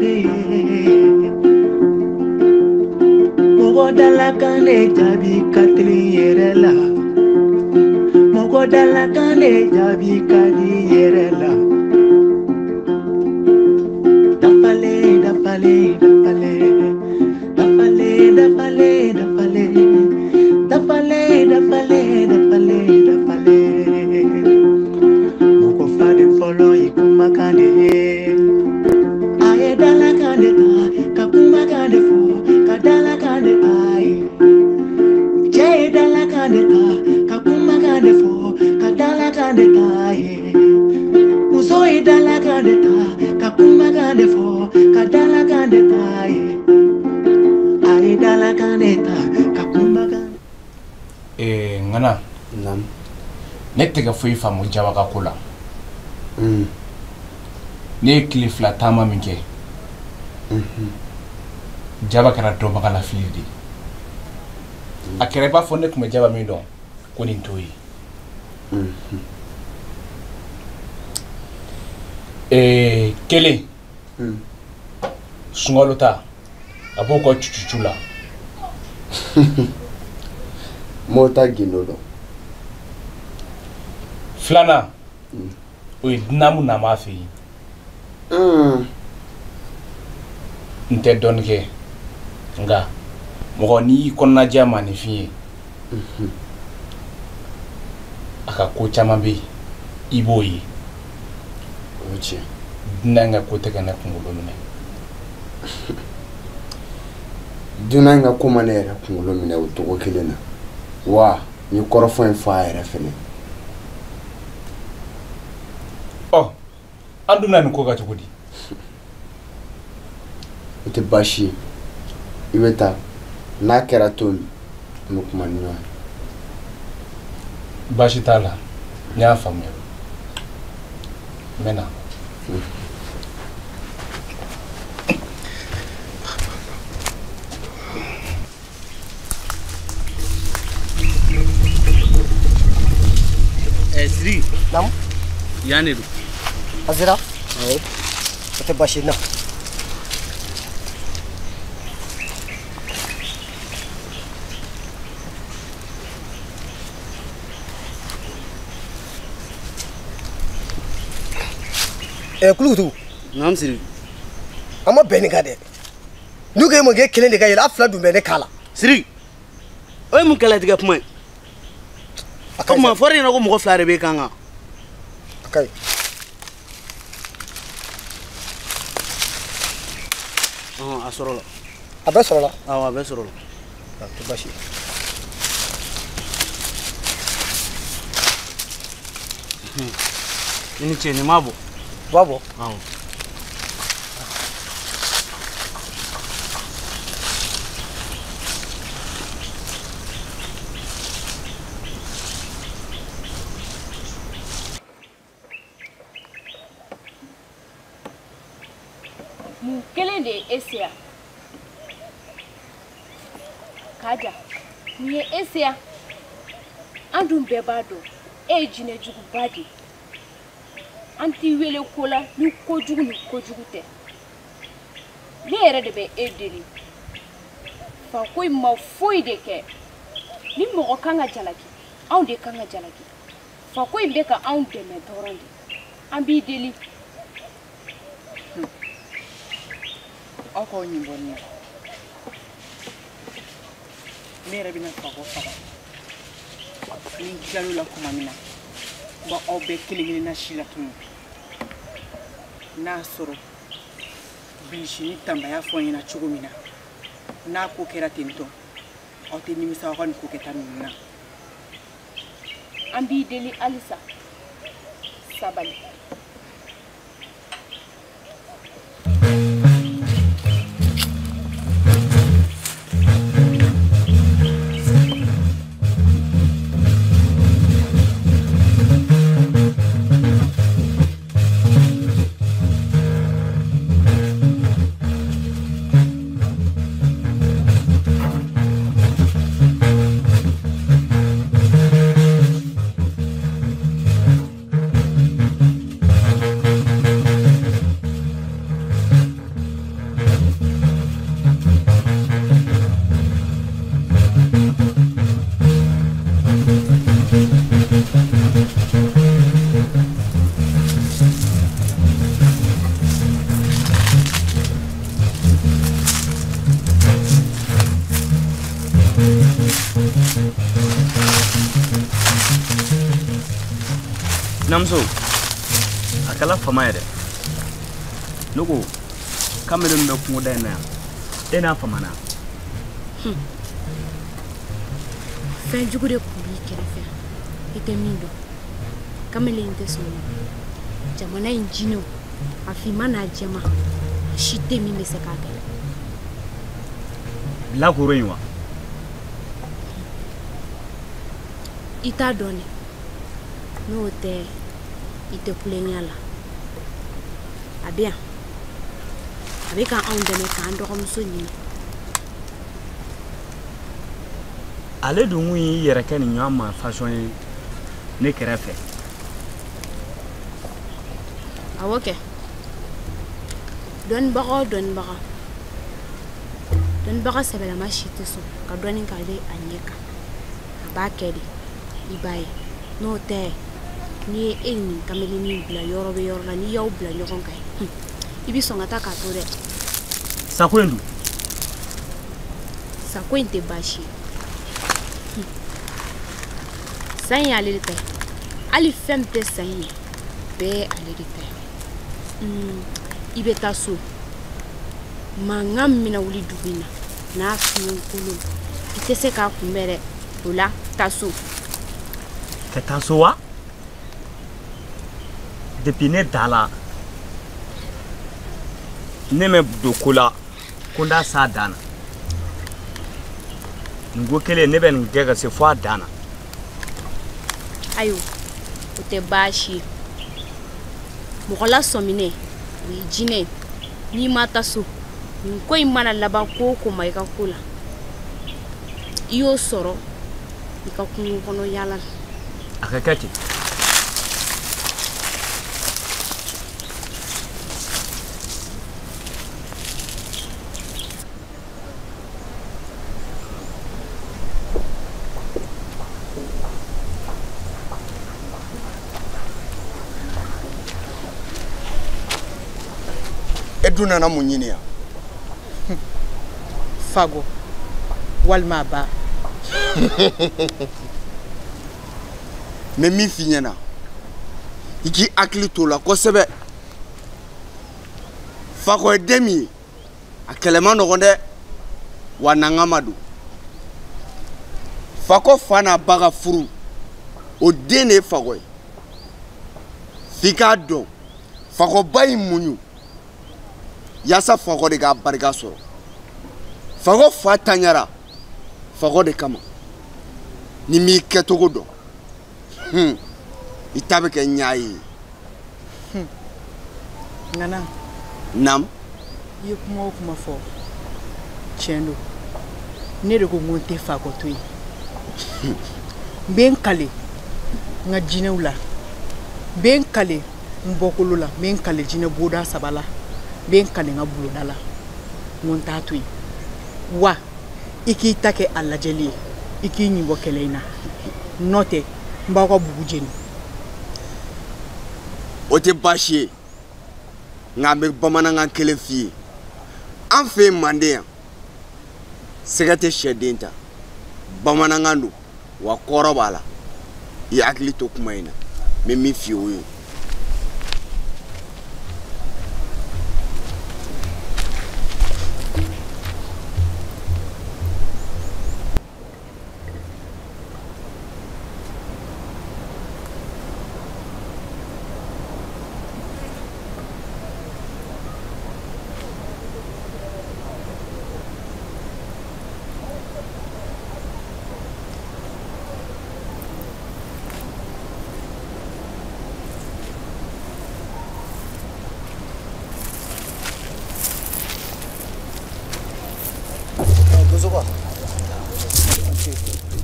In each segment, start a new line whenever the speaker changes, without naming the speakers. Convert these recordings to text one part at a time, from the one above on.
de ye. Mɔgɔ dalakan de jaabi ka teli yɛrɛ la. Mɔgɔ dalakan de jaabi ka di yɛrɛ la. Dafalen dafalen dafalen dafalen dafalen dafalen dafalen dafalen dafalen dafalen. Mɔgɔ faden fɔlɔ ye kumakan de ye. A ye dalakan de ta ka kumakan de fɔ ka dalakan de ta ye. Cɛ ye dalakan de ta ka kumakan de fɔ ka dalakan de ta ye. Muso ye dalakan de ta ka kumakan de fɔ ka dalakan de ta ye. A ye dalakan de ta ka kumakan.
Ŋana.
Naamu.
Ne tɛ ka foyi faamu Jaba ka ko la. Ne ye tile 2 taama min kɛ. Jaba kɛra dɔnbaga lafili de ye. A kɛra i b'a fɔ ne tun bɛ Jaba min dɔn ko nin t'o ye. Kelen. Sunkalo ta a b'o kɔ cucucu la.
M'o ta gindo dɔn.
Filanan o ye dunamu nama fɛ yen. N tɛ dɔɔnin kɛ nka mɔgɔ n'i y'i kɔnɔnajɛya maaninfin ye a ka ko caman bɛ yen i b'o ye.
O ye tiɲɛ.
Dunan ka ko tɛ ka ne kunkolo minɛ.
Dunan ka ko ma ne yɛrɛ kunkolo minɛ o cogo kelen na. Wa n ye kɔrɔfɔ in fɔ a yɛrɛ fɛnɛ.
Ɔ an dun bɛna nin ko kɛ cogo di?
O tɛ baasi ye. I bɛ taa n'a kɛra to min an bɛ kuma ni ɲɔgɔn ye.
Baasi t'a la n y'a faamuya. N bɛ na.
Sidiki.
Naamu.
Yan de don.
A sera?
Awɔ.
O tɛ baasi ye na. Kulukutu.
Naamu Sidiki.
An ma bɛn nin kan dɛ. N'u ko e ma k'e kelen de ka yɛlɛ, a fila dun bɛ ne kan la.
Sidiki, o ye mun kɛlɛtigɛ kuma ye? O tuma a fɔra e ɲɛna ko mɔgɔ 2 de b'e kan kan.
A ka ɲi.
A sɔrɔla.
A bɛɛ sɔrɔla?
Awɔ, a bɛɛ sɔrɔla.
A tɛ baasi ye.
I ni ce, nin m'a bɔ.
B'a bɔ?
Awɔ.
Mun kelen de ye e se yan? Kaja, mun ye e se yan? An dun bɛɛ b'a dɔn e ye jinɛjuguba de ye. An t'i wele ko la ni kojugu ni kojugu tɛ. Ne yɛrɛ de bɛ e deli. Fako in ma foyi de kɛ. Ni mɔgɔ kan ka jalaki, anw de kan ka jalaki. Fako in bɛ ka anw dɛmɛ dɔrɔn de. An b'i deli.
Aw k'aw ɲin bɔ nin na. Ne yɛrɛ bɛna Fako faga. Ni n tilal'o la tuma min na, n b'aw bɛɛ kelen kelenna si latunu. N'a sɔrɔ Bilisi ni Tanba y'a fɔ n ɲɛna cogo min na, n'a ko kɛra ten tɔ, aw tɛ nimisa aw ka nin ko kɛta ninnu na.
An b'i deli halisa, sabali.
Sinamuso, a kɛla fama ye dɛ. Ne ko kamalen min bɛ kungoda in na yan, e n'a famana.
Fɛn jugu de tun b'i kɛrɛfɛ, i tɛ min dɔn. Kamalen in tɛ sɔn o ma. Jamana in jinɛw, a finman n'a jɛman, a si tɛ min bɛ se k'a kɛlɛ.
Bilakoro in wa?
I t'a dɔn dɛ. N'o tɛ, i tɛ kulonkɛ la. A bɛ yan. A bɛ ka anw dɛmɛ k'an dɔgɔmuso ɲini.
Ale dun kun y'i yɛrɛ kɛ nin ɲɔgɔn ma fasɔn ye ne kɛrɛfɛ.
Awɔ kɛ. Dɔnnibaga o dɔnnibaga. Dɔnnibaga sɛbɛlama si tɛ sɔn ka dɔnni k'ale a ɲɛ kan. A b'a kɛ de, i b'a ye. N'o tɛ, n'i ye e ni kamalennin bila yɔrɔ bɛ yɔrɔ la, n'i y'aw bila ɲɔgɔn kan, i bɛ sɔn ka taa k'a to dɛ.
Sako in dun?
Sako in tɛ baasi ye. San in y'ale de ta ye. Hali fɛn min tɛ san in ye, bɛɛ ye ale de ta ye. I bɛ taa so. Mankan min bɛna wuli dugu in na, n'a fiɲɛkolon, i tɛ se k'a kunbɛn dɛ. O la, taa so.
Ka taa so wa? Depuis ne da la, ne mɛ don ko la ko n t'a s'a dan na. Nin ko kelen ne bɛ nin kɛ ka se fo a dan na.
Ayiwa, o tɛ baasi ye. Mɔgɔ lasɔminɛ, o ye jinɛ ye. N'i ma taa so, nin ko in mana laban ko o ko ma i ka ko la, i y'o sɔrɔ i ka kungo kɔnɔ yaala la.
A ka kɛ ten.
E dun nana mun ɲini yan?
Fago walima a ba.
N bɛ min f'i ɲɛna, i k'i hakili t'o la kosɛbɛ. Fakɔ ye den min ye, a kɛlɛ man nɔgɔn dɛ, wa nangama don. Fakɔ fa n'a ba ka furu, o den de ye Fakɔ ye. F'i k'a dɔn, Fakɔba y'i muɲu yaasa Fakɔ de k'a barika sɔrɔ. Fakɔ fa taɲara Fakɔ de kama. Ni m'i kɛcogo dɔn, i ta bɛ kɛ ɲa ye.
Ŋana.
Naam.
I ye kuma o kuma fɔ, tiɲɛ don. Ne de ko n ko n tɛ Fakɔ to yen. N bɛ n kale n ka jinɛw la, n bɛ n kale n bɔkolo la, n bɛ n kale jinɛ boda saba la, n bɛ n kale n ka bulonda la, n ko n t'a to yen. Wa i k'i ta kɛ a lajɛli ye, i k'i ɲin bɔ kɛlɛ in na, n'o tɛ n b'aw ka bugu jeni.
O tɛ baasi ye, nka n bɛ bamanankan kelen f'i ye. An fɛ yen Manden yan, sɛgɛ tɛ sɛden ta. Bamanankan don, wa kɔrɔ b'a la. I hakili to kuma in na, n bɛ min f'i ye o ye.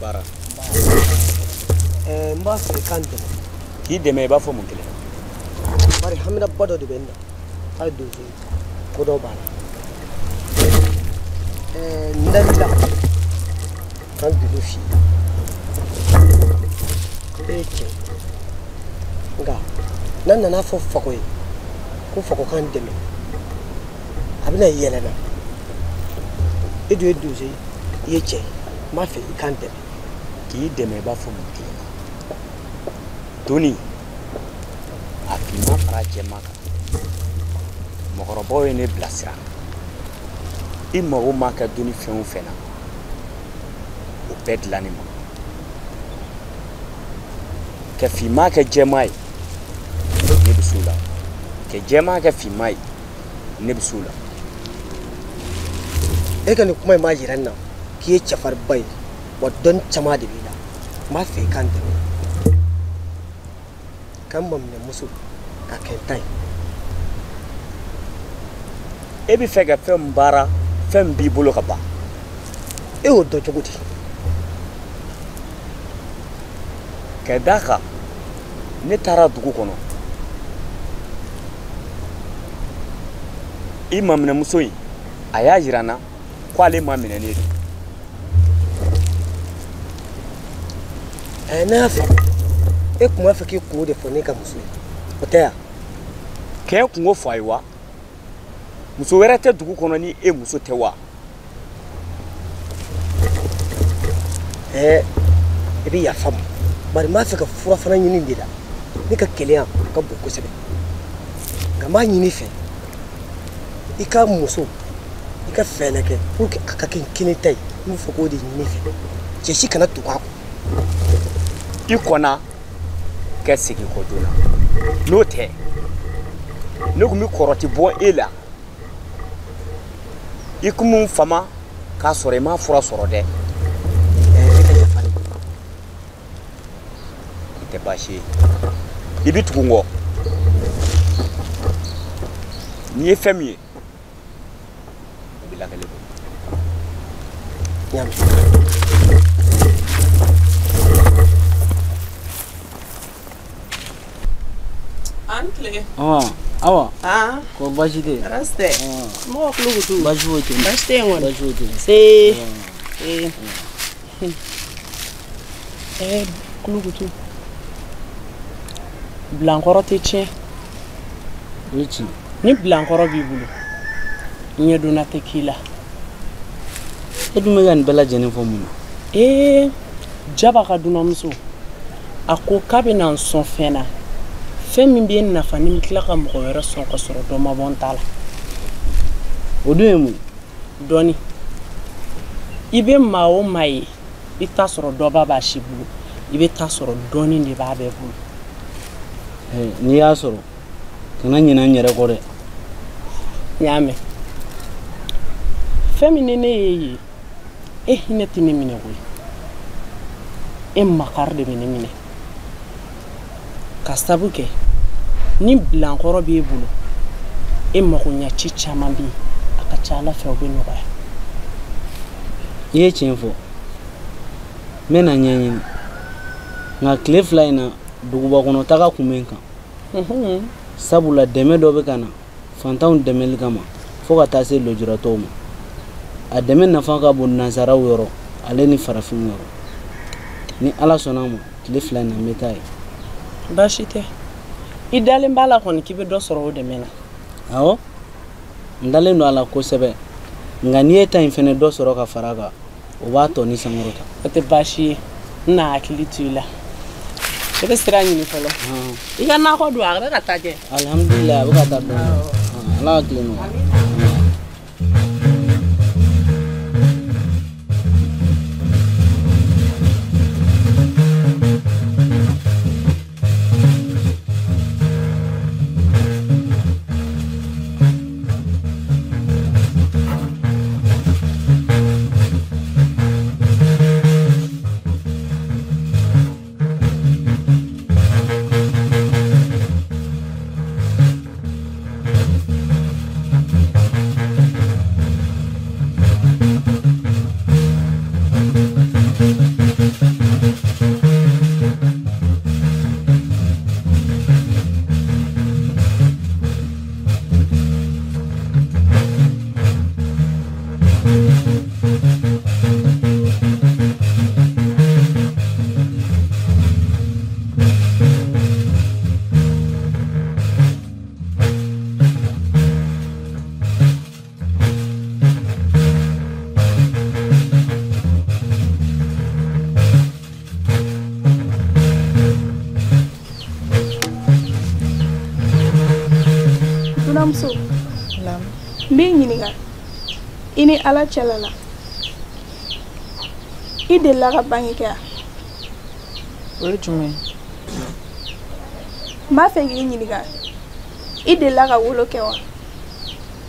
Baara.
N b'a fɛ i ka n dɛmɛ.
K'i dɛmɛ i b'a fɔ mun kelen?
Bari haminaba dɔ de bɛ n na. A ye donso ye, ko dɔ b'a la. N dalila ka n gindo f'i ye. E ye cɛ ye. Nka n'a nana fɔ Fakɔ ye ko Fakɔ ka n dɛmɛ, a bɛna yɛlɛ n na. E dun ye donso ye, i ye cɛ ye. N b'a fɛ i ka n dɛmɛ.
K'i dɛmɛ i b'a fɔ mun kelen na? Toni, Finman fara jɛman kan. Mɔgɔkɔrɔbaw ye ne bilasira. I mago ma kɛ donni fɛn o fɛn na, o bɛɛ dilanni ma. Ka finman kɛ jɛman ye, ne bɛ s'o la. Ka jɛman kɛ finman ye, ne bɛ s'o la.
E ka nin kuma in b'a jira n na k'i ye cɛfarinba ye, wa dɔnni caman de b'i la. N b'a fɛ i ka n dɛmɛ ka n maminɛmuso ka kɛ n ta ye.
E bɛ fɛ ka fɛn min baara, fɛn min b'i bolo ka ban.
E y'o dɔn cogo di?
Ka d'a kan, ne taara dugu kɔnɔ. I maminɛmuso in, a y'a jira n na ko ale maminɛnen don.
Ne y'a faamu. E tun b'a fɛ k'i kungo de fɔ ne ka muso ye, o tɛ yan?
K'e kungo fɔ a ye wa? Muso wɛrɛ tɛ dugu kɔnɔ ni e muso tɛ wa?
I bɛ yafa n ma, bari n b'a fɛ ka fura fana ɲini de la. Ne ka keleya ka bon kosɛbɛ, nka n b'a ɲini i fɛ i ka muso, i ka fɛɛrɛ kɛ pour que a ka kɛ n kelen ta ye. N b'a fɛ k'o de ɲini i fɛ, cɛ si kana tugu a kɔ.
I kɔnna ka segin kɔ joona, n'o tɛ ne tun bɛ kɔrɔti bɔ e la. I kun bɛ n fama k'a sɔrɔ i ma fura sɔrɔ dɛ.
E ka yafa ne ma.
O tɛ baasi ye, i bɛ tugu n kɔ. N'i ye fɛn min ye, o bɛ lakale bɔ.
N y'a mɛn.
An tile.
Awa.
Ah.
Ko baasi tɛ.
Baasi tɛ. Mɔgɔ tulo kutu.
Baasi foyi tɛ.
Baasi tɛ yen kɔni.
Baasi foyi tɛ.
Se. Ee. Kulukutu. Bilankɔrɔ tɛ tiɲɛ.
O ye tiɲɛ.
Ni bilankɔrɔ b'i bolo, ɲɛdonna tɛ k'i la.
E dun bɛ ka nin bɛɛ lajɛlen fɔ mun na?
Ee, Jaba ka dunanmuso, a ko k'a bɛna n sɔn fɛn na. Fɛn min bɛ nafa ni n tila ka mɔgɔ wɛrɛ sɔn ka sɔrɔ dɔ ma bɔ n ta la.
O dun ye mun ye?
Dɔɔni. I bɛ maa o maa ye, i t'a sɔrɔ dɔba b'a si bolo, i bɛ t'a sɔrɔ dɔɔni de b'a bɛɛ bolo.
N'i y'a sɔrɔ, kana ɲinɛ n yɛrɛ kɔ dɛ.
N y'a mɛn. Fɛn min ni ne y'e ye, e hinɛ tɛ ne minɛ koyi. E makari de bɛ ne minɛ. Ka sabu kɛ ni bilankɔrɔ b'e bolo, e magoɲaci caman bɛ yen, a ka ca Ala fɛ o bɛ nɔgɔya.
I ye tiɲɛ fɔ, n bɛ na ɲɛɲini, nka tile fila in na duguba kɔnɔ taga kun bɛ n kan. Sabula dɛmɛ dɔ bɛ ka na fantanw dɛmɛli kama fo ka taa se lujuratɔw ma. A dɛmɛ nafa ka bon nansaraw yɔrɔ ale ni farafinw yɔrɔ. Ni Ala sɔnna a ma, tile fila in na n bɛ taa yen.
Baasi tɛ, i dalen b'a la kɔni k'i bɛ dɔ sɔrɔ o dɛmɛ na?
Awɔ, n dalen don a la kosɛbɛ, nka n'i ye ta in fɛnɛ dɔ sɔrɔ ka fara a kan, o b'a tɔ ni sankɔrɔta.
O tɛ baasi ye, n na hakili to i la. I bɛ sira ɲini fɔlɔ. I ka nakɔ don, a bɛ ka taa kɛ.
Alihamudulilayi, a bɛ ka taa dɔɔni. Ala ka tile nɔgɔya.
Naamu.
N b'i ɲininka i ni Ala cɛla la i delila ka bange kɛ wa?
O ye jumɛn ye?
N b'a fɛ k'i ɲininka i delila ka wolo kɛ wa?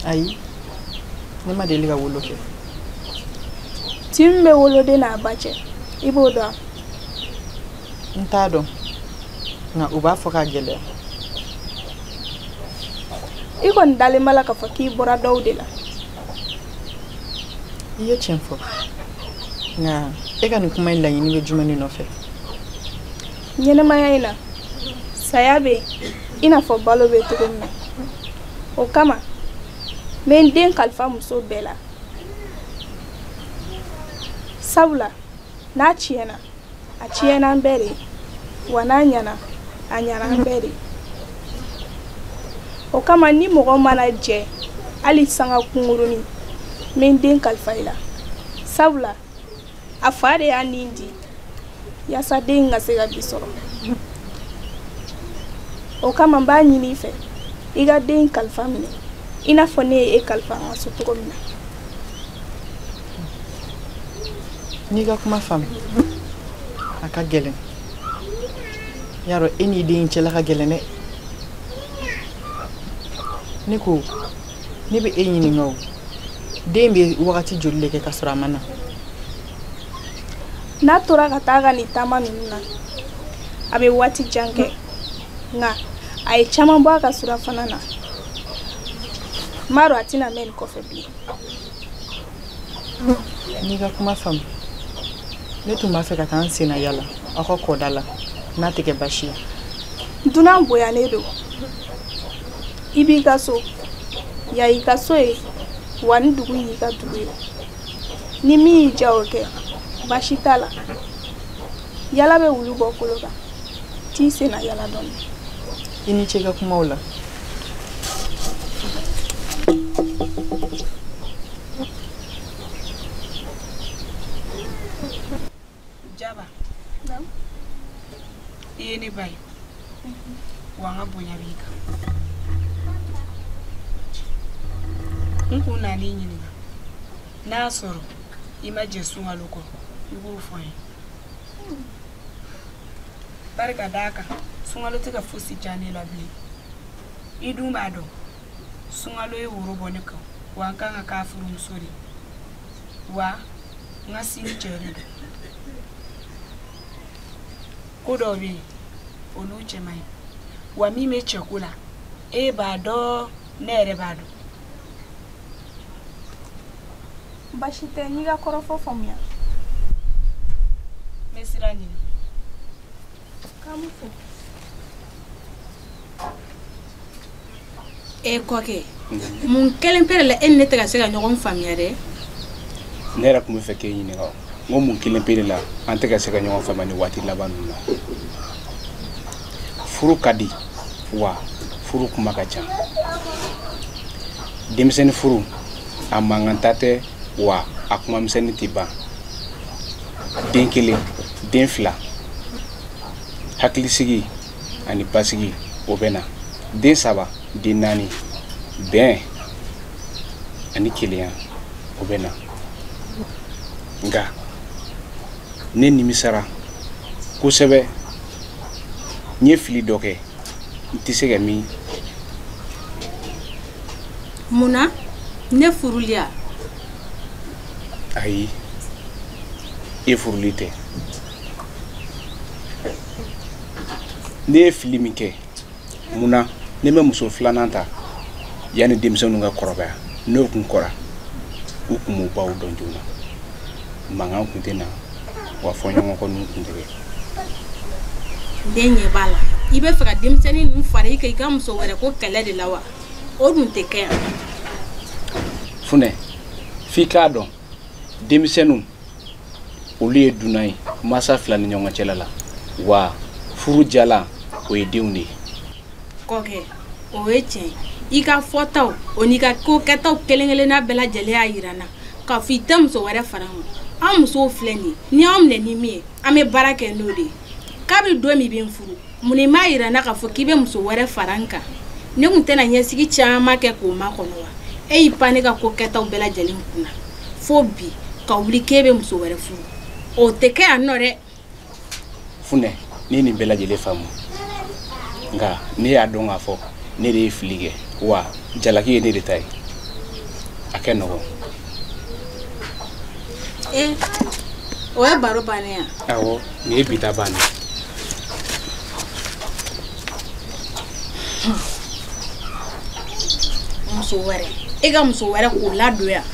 Ayi, ne ma deli ka wolo kɛ.
Tin min bɛ woloden n'a ba cɛ, i b'o dɔn wa?
N t'a dɔn, nka u b'a fɔ k'a gɛlɛya.
I kɔni dalen b'a la k'a fɔ k'i bɔra dɔw de la.
I ye tiɲɛ fɔ, nka e ka nin kuma in laɲini bɛ jumɛn de nɔfɛ?
Ɲɛnɛmaya in na, saya bɛ yen i n'a fɔ balo bɛ cogo min na. O kama, n bɛ n den kalifa muso bɛɛ la. Sabula n'a tiɲɛna, a tiɲɛna an bɛɛ de ye, wa n'a ɲɛna, a ɲɛna an bɛɛ de ye. O kama ni mɔgɔ mana jɛ hali sanga kunkurunin, n bɛ n den kalifa i la. Sabula a fa de y'a nin di yaasa den ka se ka bi sɔrɔ. O kama n b'a ɲini i fɛ i ka den kalifa minɛ i n'a fɔ ne ye e kalifa an ka so cogo min na.
N'i ka kuma faamu, a ka gɛlɛn. Y'a dɔn e n'i den cɛla ka gɛlɛn dɛ. Ne ko ne bɛ e ɲininka o, den bɛ wagati joli de kɛ ka sɔrɔ a ma na?
N'a tora ka taa ka nin taama ninnu na, a bɛ waati jan kɛ, nka a ye caman bɔ a ka surafana na. N b'a dɔn a tɛna mɛn nin kɔfɛ bilen.
N'i ka kuma faamu, ne tun b'a fɛ ka taa n senna yala aw ka kɔda la n'a tɛ kɛ baasi ye.
Dunan bonyalen don. I b'i ka so, yan y'i ka so ye, wa ni dugu y'i ka dugu ye. Ni min y'i diya o kɛ, baasi t'a la. Yala bɛ wulu bɔ kolo kan, t'i senna yala dɔɔni.
I ni ce i ka kumaw la.
Jaba, i ye ne ba ye, wa n ka bonya b'i kan. N kun nan'i ɲininka n'a y'a sɔrɔ i ma jɛ sunkalo kɔ, i b'o fɔ n ye. Bari ka d'a kan sunkalo tɛ ka fosi diya ne la bilen. I dun b'a dɔn sunkalo ye woro bɔ ne kan, wa n kan ka k'a furumuso de ye, wa n ka sini cɛ de don. Ko dɔw bɛ yen olu cɛ man ɲi, wa min bɛ cɛko la e b'a dɔn, ne yɛrɛ b'a dɔn.
Baasi tɛ, n y'i ka kɔrɔfɔ faamuya.
N bɛ sira ɲini.
K'an b'u fo.
E kɔkɛ, mun kelen pe de la e ni ne tɛ ka se ka ɲɔgɔn faamuya dɛ?
Ne yɛrɛ tun bɛ fɛ k'e ɲininka o. N ko mun kelen pe de la an tɛ ka se ka ɲɔgɔn faamuya nin waati laban ninnu na? Furu ka di, wa furu kuma ka ca. Denmisɛnnin furu, a mankan ta tɛ, wa a kuma misɛnnin tɛ ban. Den kelen, den fila, hakilisigi ani basigi o bɛ na. Den saba, den naani, bɛn ani kelenya o bɛ na. Nka ne nimisara kosɛbɛ. N ye fili dɔ kɛ, n tɛ se ka min.
Mun na ne furuli ya?
Ayi, e furuli tɛ. Ne ye fili min kɛ, mun na ne bɛ muso filanan ta yanni denmisɛnninw ka kɔrɔbaya? N'o kun kɔra, u kun b'u baw dɔn joona, mankan kun tɛ na, wa fɔɲɔgɔnkɔ ninnu kun tɛ kɛ.
Den ɲɛ b'a la, i bɛ fɛ ka denmisɛnnin ninnu fara i kan i ka muso wɛrɛ ko kɛlɛ de la wa? O dun tɛ kɛ yan.
Funɛ, f'i k'a dɔn denmisɛnninw olu ye dunan ye mansa fila ni ɲɔgɔn cɛla la, wa furu jala o ye denw de ye.
Kɔkɛ, o ye tiɲɛ ye. I ka fɔtaw o n'i ka ko kɛtaw kelen kelenna bɛɛ lajɛlen y'a yira n na k'a fɔ i tɛ muso wɛrɛ fara an kan. An musow filɛ nin ye, ni y'anw minɛ ni min ye, an bɛ baara kɛ n'o de ye. Kabini don min i bɛ n furu, mun i m'a yira n na k'a fɔ k'i bɛ muso wɛrɛ fara n kan? Ne kun tɛna ɲɛsigi caman kɛ k'o makɔnɔ wa? E y'i pan ne ka ko kɛtaw bɛɛ lajɛlen kunna fo bi ka wuli k'e bɛ muso wɛrɛ furu, o tɛ kɛ yan nɔ dɛ.
Funɛ, ne ye nin bɛɛ lajɛlen faamu, nka ne y'a dɔn k'a fɔ ne de ye fili kɛ, wa jalaki ye ne de ta ye. A kɛ nɔgɔn.
Ee, o ye baro bannen ya?
Awɔ, nin ye bi ta bannen.
Muso wɛrɛ, e ka muso wɛrɛ k'o ladon yan.